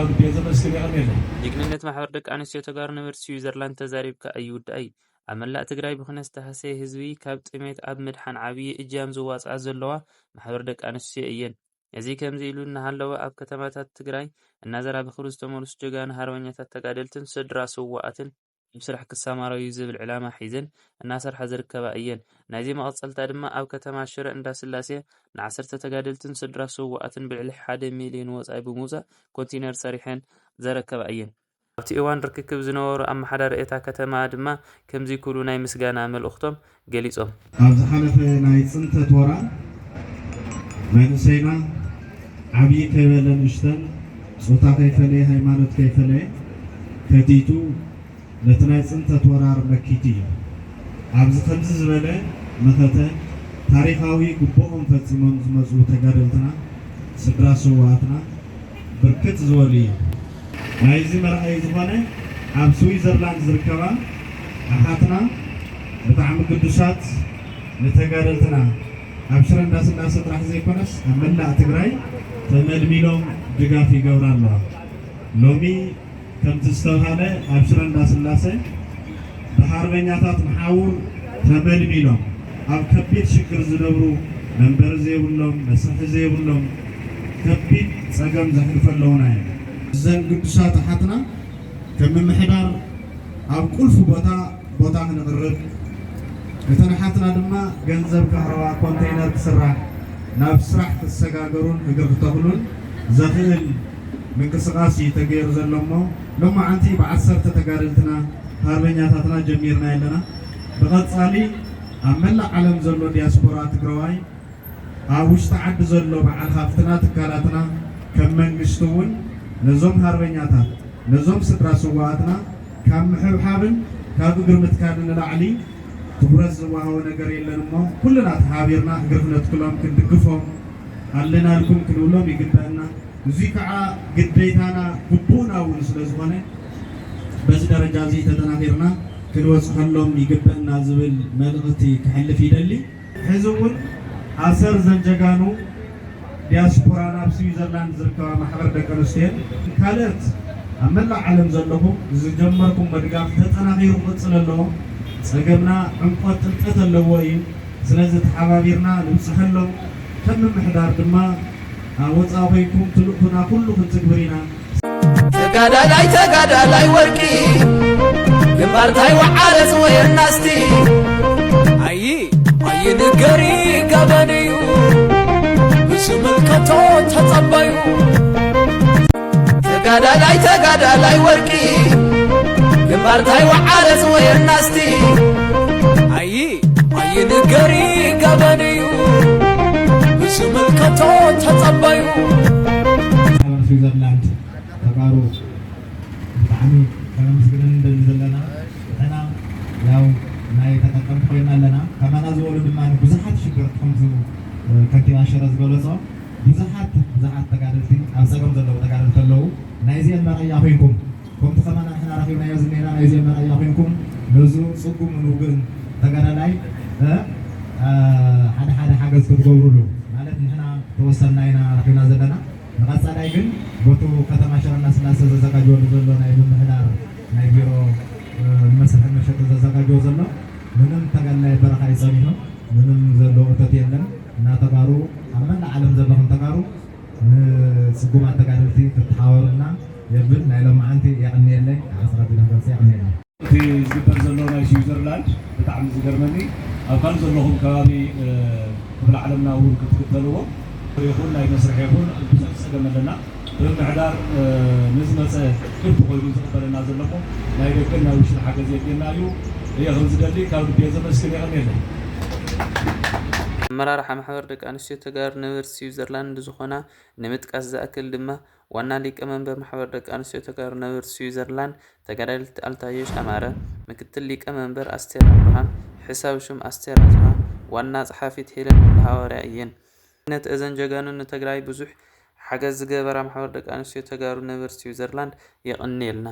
ልቤ ዘመስግን የቐንየለይ። ጅግንነት ማሕበር ደቂ ኣንስትዮ ተጋሩ ነበርቲ ስዊዘርላንድ ተዛሪብካ ኣይውዳእ እዩ። ኣብ መላእ ትግራይ ብኹነት ዝተሃሰየ ህዝቢ ካብ ጥሜት ኣብ ምድሓን ዓብዪ እጃም ዝዋፅኣ ዘለዋ ማሕበር ደቂ ኣንስትዮ እየን። እዚ ከምዚ ኢሉ እናሃለወ ኣብ ከተማታት ትግራይ እናዘራ ብኽብሪ ዝተመልሱ ጀጋኑ ሃርበኛታት ተጋደልትን ስድራ ስዋኣትን ኣብ ስራሕ ክሰማረዩ ዝብል ዕላማ ሒዘን እናሰርሓ ዝርከባ እየን። ናይዚ መቐፀልታ ድማ ኣብ ከተማ ሽረ እንዳስላሴ ንዓሰርተ ተጋደልትን ስድራ ስውኣትን ብልዕሊ ሓደ ሚልዮን ወፃኢ ብምውፃእ ኮንቲነር ሰሪሐን ዘረከባ እየን። ኣብቲ እዋን ርክክብ ዝነበሩ ኣመሓዳሪ እታ ከተማ ድማ ከምዚ ክብሉ ናይ ምስጋና መልእኽቶም ገሊፆም። ኣብ ዝሓለፈ ናይ ፅንተት ወራር መንእሰይና ዓብዪ ከይበለ ንእሽተን ፆታ ከይፈለየ ሃይማኖት ከይፈለየ ከቲቱ ነቲ ናይ ፅንተት ወራር መኪቱ እዩ። ኣብዚ ከምዚ ዝበለ መኸተ ታሪኻዊ ግቡኦም ፈፂሞም ዝመፁ ተጋደልትና ስድራ ስውኣትና ብርክት ዝበሉ እዩ። ናይዚ መርኣይ ዝኾነ ኣብ ስዊዘርላንድ ዝርከባ ኣሓትና ብጣዕሚ ግዱሳት ንተጋደልትና ኣብ ሽረ እንዳስላሰ ጥራሕ ዘይኮነስ ኣብ መላእ ትግራይ ተመልሚሎም ድጋፍ ይገብራ ኣለዋ። ሎሚ ከምቲ ዝተብሃለ ኣብ ሽረ እንዳስላሰ ብሃርበኛታት መሓውር ተመልሚሎም ኣብ ከቢድ ሽግር ዝነብሩ መንበሪ ዘይብሎም መስርሒ ዘይብሎም ከቢድ ፀገም ዘሕልፉ ኣለውና እዮም። እዘን ግዱሳት ኣሓትና ከም ምምሕዳር ኣብ ቁልፊ ቦታ ቦታ ክንቕርብ እተን ኣሓትና ድማ ገንዘብ ከቕርባ ኮንተይነር ክስራሕ ናብ ስራሕ ክሰጋገሩን እግሪ ክተኽሉን ዘኽእል ምንቅስቓስ እዩ ተገይሩ ዘሎ እሞ ሎማዓንቲ ብዓሰርተ ተጋደልትና ሃርበኛታትና ጀሚርና ኣለና። ብቐፃሊ ኣብ መላእ ዓለም ዘሎ ዲያስፖራ ትግራዋይ ኣብ ውሽጢ ዓዲ ዘሎ በዓል ሃፍትና ትካላትና ከም መንግስቲ እውን ነዞም ሃርበኛታት ነዞም ስድራ ስውኣትና ካብ ምሕብሓብን ካብ እግሪ ምትካልን ንላዕሊ ትኹረት ዝወሃቦ ነገር የለን እሞ ኩልና ተሓባቢርና እግሪ ክነትክሎም ክንድግፎም ኣለናልኩም ክንብሎም ይግበአና። እዚ ከዓ ግዴታና ግቡእና እውን ስለ ዝኾነ በዚ ደረጃ እዚ ተጠናኺርና ክንበፅሐሎም ይግበአና ዝብል መልእኽቲ ክሕልፍ ይደሊ። ሕዚ እውን ኣሰር ዘን ጀጋኑ ዲያስፖራ ናብ ስዊዘርላንድ ዝርከባ ማሕበር ደቂ ኣንስትዮን ካልኦት ኣብ መላእ ዓለም ዘለኹም ዝጀመርኩም ምድጋፍ ተጠናኺሩ ክቕፅል ኣለዎ። ፀገምና ዕምቆት ጥልቀት ኣለዎ እዩ። ስለዚ ተሓባቢርና ንብፅሐሎም። ከም ምምሕዳር ድማ ኣብ ወፃኢ ኮይንኩም ትልእኹና ኩሉ ክንትግብር ኢና። ተጋዳላይ ተጋዳላይ ወርቂ ግንባር ታይ ወዓለት ወየናስቲ ኣይ ኣይንገሪ ገበን እዩ ብዝምልከቶ ተጸበዩ ተጋዳላይ ተጋዳላይ ወርቂ ግንባር ታይ ወዓለት ወየናስቲ ኣይ ኣይንገሪ ገበን እዩ ብዝምልከቶ ተጸበዩ ስዊዘርላንድ ተጋሩ ብጣዕሚ ከነመስግነን ንደሊ ዘለና ንሕና ያው ናይ ተጠቀምቲ ኮይና ኣለና። ከማና ዝበሉ ድማ ብዙሓት ሽግር ከምዚ ከንቲባ ሽረ ዝገለጾ ብዙሓት ብዙሓት ተጋደልቲ ኣብ ጸገም ዘለዉ ተጋደልቲ ኣለዉ። ናይዚአን መርኣያ ኮይንኩም ከምቲ ከማና ንሕና ረኺብናዮ ዝኔና ናይዚአን መርኣያ ኮይንኩም ነዙ ጽጉምን ውግእን ተጋዳላይ ሓደ ሓደ ሓገዝ ክትገብሩሉ ማለት ንሕና ተወሰንና ኢና ረኺብና ዘለና። ንቐፃላይ ግን ቦቱ ከተማ ሽረ እንዳስላሰ ዘዘጋጀወሉ ዘሎ ናይ ምምሕዳር ናይ ቢሮ መስርሒ መሸጢ ዘዘጋጀዎ ዘሎ ምንም ተጋዳላይ በረኻ እዩ ፀኒሑ ምንም ዘሎ እቶት የለን እና ተጋሩ ኣብ መላእ ዓለም ዘለኹም ተጋሩ ንፅጉማት ተጋደልቲ ክትተሓባበሩና የብል ናይ ሎማዓንቲ የቐንየለይ ኣስራቢና ገልፂ የቐንየለይ እቲ ዝግበር ዘሎ ናይ ስዊዘርላንድ ብጣዕሚ ዝገርመኒ ኣብ ካልእ ዘለኹም ከባቢ ክፍለ ዓለምና እውን ክትክተልዎ ይኹን ናይ መስርሕ ይኹን ብዙሕ ፀገም ኣለና ብምምሕዳር ንዝመፀ ክፍቲ ኮይኑ ዝቕበለና ዘለኹም ናይ ደገን ናይ ውሽጢ ሓገዝ የድልየና እዩ እየ ከም ዝደሊ ካብ ልቤ ዘመስግን የቐንየለይ ኣመራርሓ ማሕበር ደቂ ኣንስትዮ ተጋሩ ነበርቲ ስዊዘርላንድ ዝኾና ንምጥቃስ ዝኣክል ድማ ዋና ሊቀ መንበር ማሕበር ደቂ ኣንስትዮ ተጋሩ ነበርቲ ስዊዘርላንድ ተጋዳሊት ኣልታየሽ ኣማረ፣ ምክትል ሊቀ መንበር ኣስቴር ኣብርሃም፣ ሕሳብ ሹም ኣስቴር ኣጽብሃ፣ ዋና ጸሓፊት ሄለን ወልደሃዋርያ እየን። ነት እዘን ጀጋኑ ንትግራይ ብዙሕ ሓገዝ ዝገበራ ማሕበር ደቂ ኣንስትዮ ተጋሩ ነበርቲ ስዊዘርላንድ የቐንየልና።